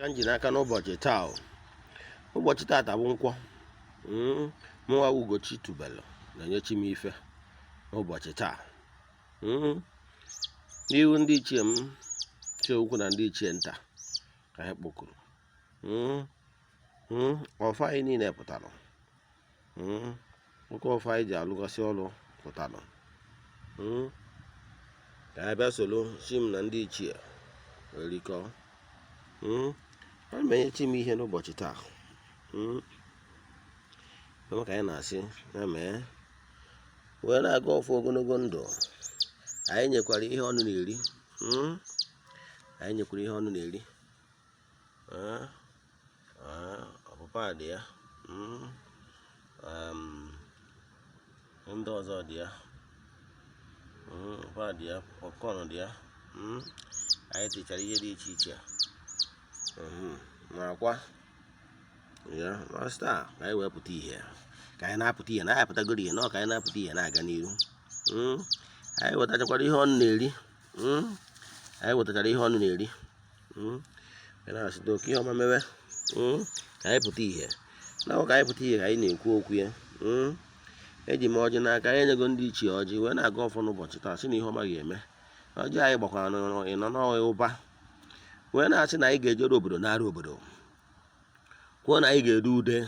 Ka m ji n'aka n'ụbọchị taa o. Ụbọchị taata bụ nkwọ. Mụnwa bụ Ugochi tubelu na-enye chi m ife n'ụbọchị taa. N'ihu ndị ichie m, ichie ukwu na ndị ichie nta ka anyị kpọkuru. Ọfọ anyị niile pụtara. Oke ọfọ anyị ji alụgasị ọrụ pụtara. Ka anyị bịa soro chi m na ndị ichie wee rikọọ. Ana m enye chi m ihe n'ụbọchị taa. Ka anyị na-asị ya mee wee na-aga ọfọ ogologo ndụ. Anyị nyekwara ihe ọnụ na-eri. Anyị nyekwara ihe ọnụ na-eri. Ọpụpa dị ya. Ndị ọzọ dị ya. Ọpụpa dị ya, popcorn dị ya. Anyị tichara ihe dị iche iche. Ma akwa ya masta ka anyị wee pụta ihe, ka anyị na-apụta ihe, na anyị apụtagoro ihe na ọ ka anyị na-apụta ihe na-aga n'iru. Anyị wetachakwara ihe ọnụ na-eri. Anyị wetachara ihe ọnụ na-eri. Anyị na-asị oke ihe ọma mewe. Ka anyị pụta ihe na ọ ka anyị pụta ihe ka anyị na-ekwu okwu ya. Eji m ọjị n'aka, anyị enyego ndị ichie ọjị wee na-aga ọfọ n'ụbọchị taa, sị na ihe ọma ga-eme. Ọjị anyị gbakwara ịnọ n'ụba wee na-asị na anyị ga-ejere obodo nara obodo, kwuo na anyị ga-ede ude.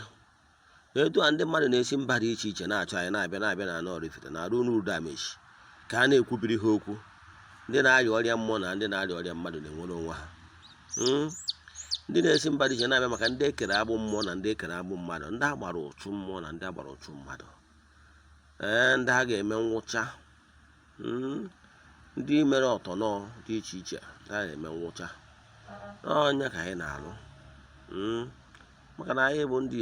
Etu a ndị mmadụ na-esi mba dị iche iche na-achọ anyị na-abịa na anọ Oraifite na arụ n'udo amechi ka a na-ekwubiri ha okwu. Ndị na-arịa ọrịa mmụọ na ndị na-arịa ọrịa mmadụ na-enwere onwe ha. Ndị na-esi mba dị iche na-abịa maka ndị ekere agbụ mmụọ na ndị ekere agbụ mmadụ, ndị agbara ụchụ mmụọ na ndị agbara ụchụ mmadụ, ee, ndị a ga-eme nwụcha. Ndị mere ọtọnọ dị iche iche, ndị a ga-eme nwụcha ọnya ka anyị na-alụ. Maka na anyị bụ ndị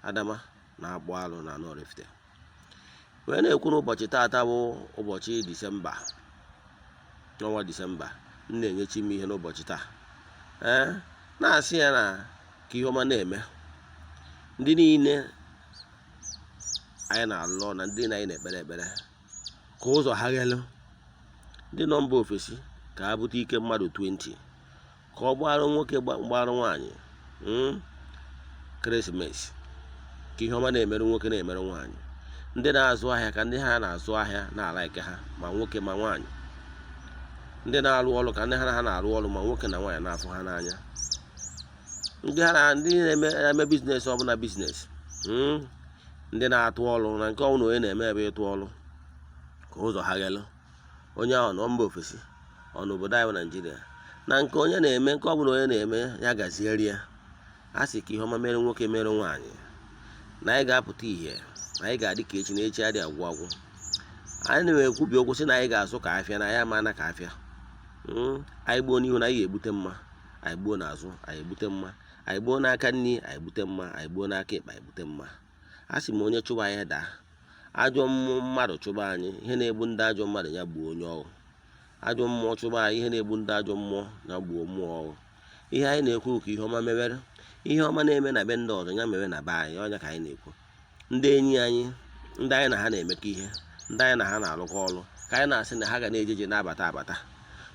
Adama na-akpụ alụ na anọ Oraifite wee na-ekwu n'ụbọchị taata bụ ụbọchị Disemba, n'ọnwa Disemba, m na-enye chi m ihe n'ụbọchị taa, ee, na-asị ya na ka ihe ọma na-eme ndị niile anyị na-alụ na ndị niile anyị na-ekpere ekpere ka ụzọ ha ghelu. Ndị nọ mba ofesi ka ha bute ike mmadụ 20 ka ọ gbara nwoke gbara nwaanyị ekeresimesi, ka ihe ọma na-emere nwoke na-emere nwaanyị. Ndị na-azụ ahịa ka ndị ha na-azụ ahịa na-ala ike ha, ma nwoke ma nwaanyị. Ndị na-arụ ọrụ ka ndị ha na ha na-arụ ọrụ, ma nwoke na nwaanyị, na-afụ ha n'anya. Ndị ha na ndị na-eme business ọbụla business. Ndị na-atụ ọrụ na nke ọbụla onye na-eme ebe ịtụ ọrụ ka ụzọ ha ghelu. Onye ahụ nọ mba ofesi, ọ n'obodo anyị bụ Naijiria, na nke onye na-eme, nke ọbụla onye na-eme ya gaziere ya. A sị ka ihe ọma mere nwoke mere nwaanyị, na anyị ga-apụta ìhè, na anyị ga-adị ka echi na echi adị agwụ agwụ. Anyị na-ekwubi okwu sị na anyị ga-azụ ka afịa na anyị ama na ka afịa. Anyị gbuo n'ihu na anyị ga-egbute mma, anyị gbuo n'azụ anyị egbute mma, anyị gbuo n'aka nri anyị gbute mma, anyị gbuo n'aka ekpe anyị gbute mma. A sị m onye chụba anyị daa, ajọ mmụọ mmadụ chụba anyị, ihe na-egbu ndị ajọ mmadụ ya gbuo onye ọrụ. Ajọ mmụọ chụba anyị, ihe na-egbu ndị ajọ mmụọ ya gbuo mmụọ ọrụ. Ihe anyị na-ekwu ka ihe ọma mewere, ihe ọma na-eme na be ndị ọzọ ya mewe na be anyị. Ọnya ka anyị na-ekwu. Ndị enyi anyị, ndị anyị na ha na-emekọ ihe, ndị anyị na ha na-arụkọ ọrụ, ka anyị na-asị na ha ga na-ejeje na-abata abata,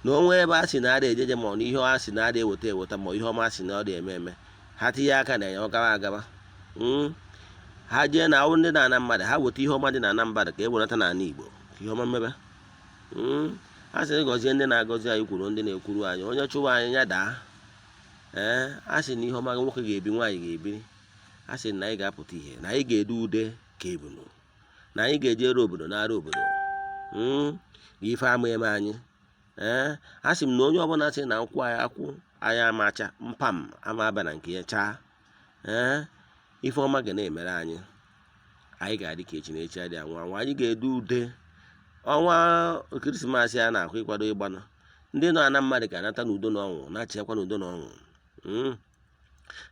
na onwe ebe a sị na ada ejeje, ma ọ na ihe a sị na ada eweta eweta, ma ihe ọma a sị na ọ dị eme eme, ha tinye aka na ya, ọ gawa agaba. Ha jee na awụ ndị na-ana mmadụ, ha weta ihe ọma dị na ana mmadụ ka e wenata n'ala Igbo ka ihe ọma mmebe. A sị gọzie ndị na-agọzi anyị, kwuru ndị na-ekwuru anyị. Onye chụwa anyị ya daa. Ee, a sị na ihe ọma nwoke ga-ebi, nwaanyị ga-ebiri. A sị na anyị ga-apụta ihe, na anyị ga-ede ude ka ebunu, na anyị ga-ejere obodo nara obodo. Na ife ama eme anyị. Ee, a sị m na onye ọbụla sị na nkwụ anyị akwụ anyị amacha mpam ama aba na nke ya chaa. Ee, ife ọma ga na-emere anyị. Anyị ga-adị ka echi na echi adị anwụ anwụ. Anyị ga-ede ude. Ọnwa ekeresimesi a na-akwụ ịkwado ịgbanụ, ndị nọ ana mmadụ ga-anata n'udo na ọṅụ, na-achịakwa n'udo na ọṅụ.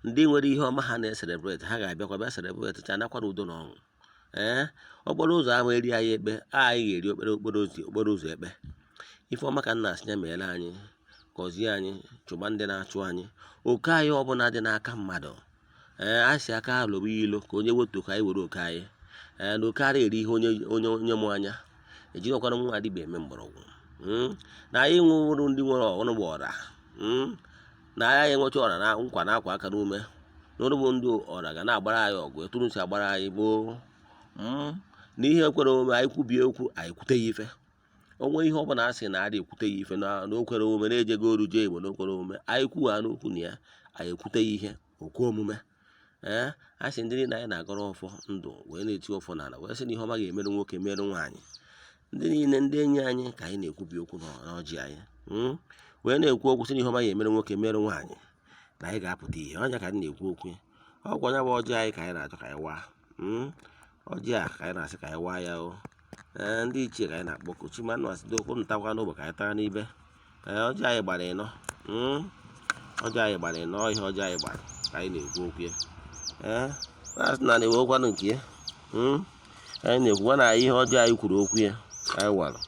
Ndị nwere ihe ọma ha na-ecelebrate, ha ga-abịakwa bịa celebrate cha, nakwa n'udo na ọṅụ. Ee, okporo ụzọ ahụ eri anyị ekpe, anyị ga-eri okpere okporo ụzọ ekpe. Ife ọma ka m na-asị ya meere anyị, gọzie anyị, chụba ndị na-achụ anyị. Oke anyị ọbụla dị n'aka mmadụ, ee, a sị aka ha lobe ilo ka onye wetu ka anyị were oke anyị. Ee, na oke ara eri ihe onye onye onye mụ anya ejirikwana nwa dibịa eme mgbọrọgwụ. Na anyị nwụrụ ndị nwere ọnụ bụ ọra. Na anyị enweta ọra na nkwa na-akwa aka n'ume n'ụrụ bụ ndị ọra ga na-agbara anyị ọgụ eturu si agbara anyị gboo na ihe kwere omume. Anyị kwubie okwu, anyị kwute ya ife onwe ihe ọbụla a sị na adị ekwute ya ife na okwere omume na-ejego oru jee Igbo na okwere omume. Anyị kwuo ha n'okwu na ya, anyị ekwute ya ihe okwe omume. Ee, a sị ndị niile anyị na-agọrọ ọfọ ndụ wee na-eti ọfọ n'ala wee sị na ihe ọma ga-emerụ nwoke, merụ nwaanyị, ndị niile ndị enyi anyị ka anyị na-ekwubi okwu n'ọjị anyị, wee na-ekwu okwu sị na ihe ọma ga-emere nwoke, merụ nwaanyị, na anyị ga-apụta ihe ọnya ka anyị na-ekwu okwu. Ọkwa ya bụ ọjị anyị ka anyị na-achọ ka anyị waa. Ọjị a ka anyị na-asị ka anyị waa ya o. Ee, ndị ichie ka anyị na-akpọku chimanụ asị okwu ntakwa n'ogbe ka anyị tara n'ibe. Ee, ọjị anyị gbara ịnọ. Ọjị anyị gbara ịnọ, ihe ọjị anyị gbara ka anyị na-ekwu okwu ya. Ee, asị na na-ewekwanụ nke ya. Anyị na-ekwukwa na ihe ọjọọ anyị kwuru okwu ya, anyị wara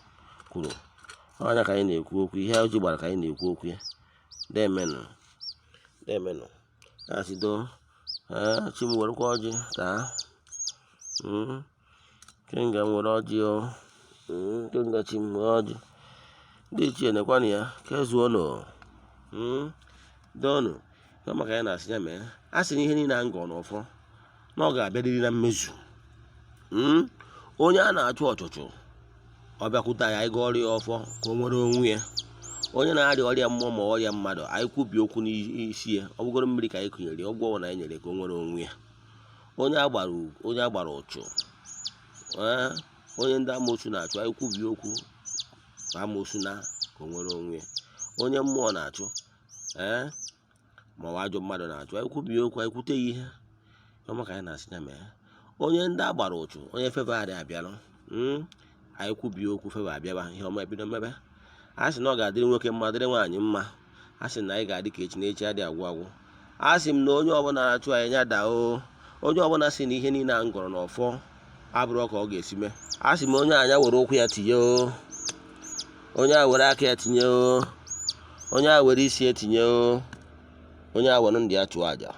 kwuru ọnya ka anyị na-ekwu okwu, ihe ọjị gbara ka anyị na-ekwu okwu ya. Demenụ, demenụ, asị doo. Ee, chi m, werekwa ọjị taa. Kenga m were ọjị o. Kenga chi m were ọjị. Ndị ichie nekwanụ ya kezuonụ. Doonụ ihe maka anyị na-asị ya mee. A sị na ihe niile a ngọ n'ọfọ na ọ ga-abịarịrị na mmezu. Onye a na-achụ ọchụchụ, ọ bịakwute anyị, anyị gọọrọ ya ọfọ ka o nwere onwe ya. Onye na-arịa ọrịa mmụọ ma ọrịa mmadụ, anyị kwubie okwu n'isi ya, ọ bụgoro mmiri ka anyị kụnyere ya, ọgwụ ọbụla anyị nyere ka o nwere onwe ya. Onye agbara ụchụ, ee, onye ndị amoosu na-achụ, anyị kwubie okwu ka amoosu na ka o nwere onwe ya. Onye mmụọ na-achụ, ee, ma ọ bụ ajọ mmadụ na-achụ, anyị kwubie okwu, anyị kwute ya ihe ọma ka anyị na-asị ya mee. Onye ndị agbara ụchụ, onye favour adị abịalụ, anyị kwubie okwu, favour abịaba, ihe ọma ebido mebe. A sị na ọ ga-adịrị nwoke mma, dịrị nwaanyị mma. A sị na anyị ga-adị ka echi na echi adị agwụ agwụ. A sị m na onye ọbụla na-achụ anyị ya daa o. Onye ọbụla sị na ihe niile a m gọrọ n'ọfọ abụrụ ka ọ ga-esi mee, a sị m onye anya were ụkwụ ya tinye o, onye a were aka ya tinye o, onye a were isi ya tinye o, onye a were ndụ ya chụọ àjà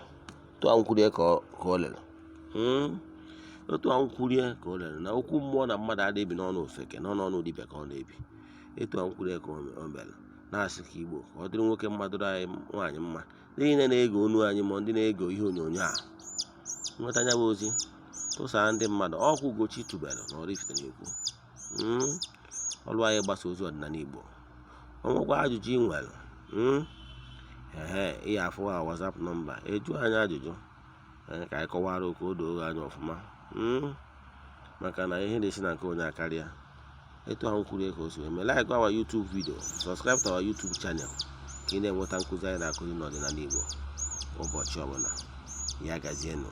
tụọ nkwurie ka o lere. Otu nkwurie ka o lere na okwu mmụọ na mmadụ adịghị ebi n'ọnụ ofeke, n'ọnụ ọnụ dibịa ka ọ na-ebi. Etu a nkwurie ka o mere na-asị ka Igbo ka ọ dịrị nwoke mma, dịrị anyị nwaanyị mma. Ndị niile na-ege onu anyị ma ndị na-ege ihe onyonyo a, nweta anya bụ ozi tụsaa ndị mmadụ. Ọkwa Ugochi tubelu na Oraifite na-ekwu. Ọrụ anyị gbasa ozi ọdịnala Igbo. O nwekwa ajụjụ ị nwere, ehe, ị afụ ha WhatsApp number, eju anyị ajụjụ ka anyị kọwara ka o doo anya ọfụma, maka na ihe na-esi na nke onye akarịa. Etu ahụ kwuru ka o si eme. Like our YouTube video, subscribe to our YouTube channel ka ị na-enweta nkụzi anyị na-akụzi n'ọdịnala Igbo ụbọchị ọbụla. Ya gazienụ.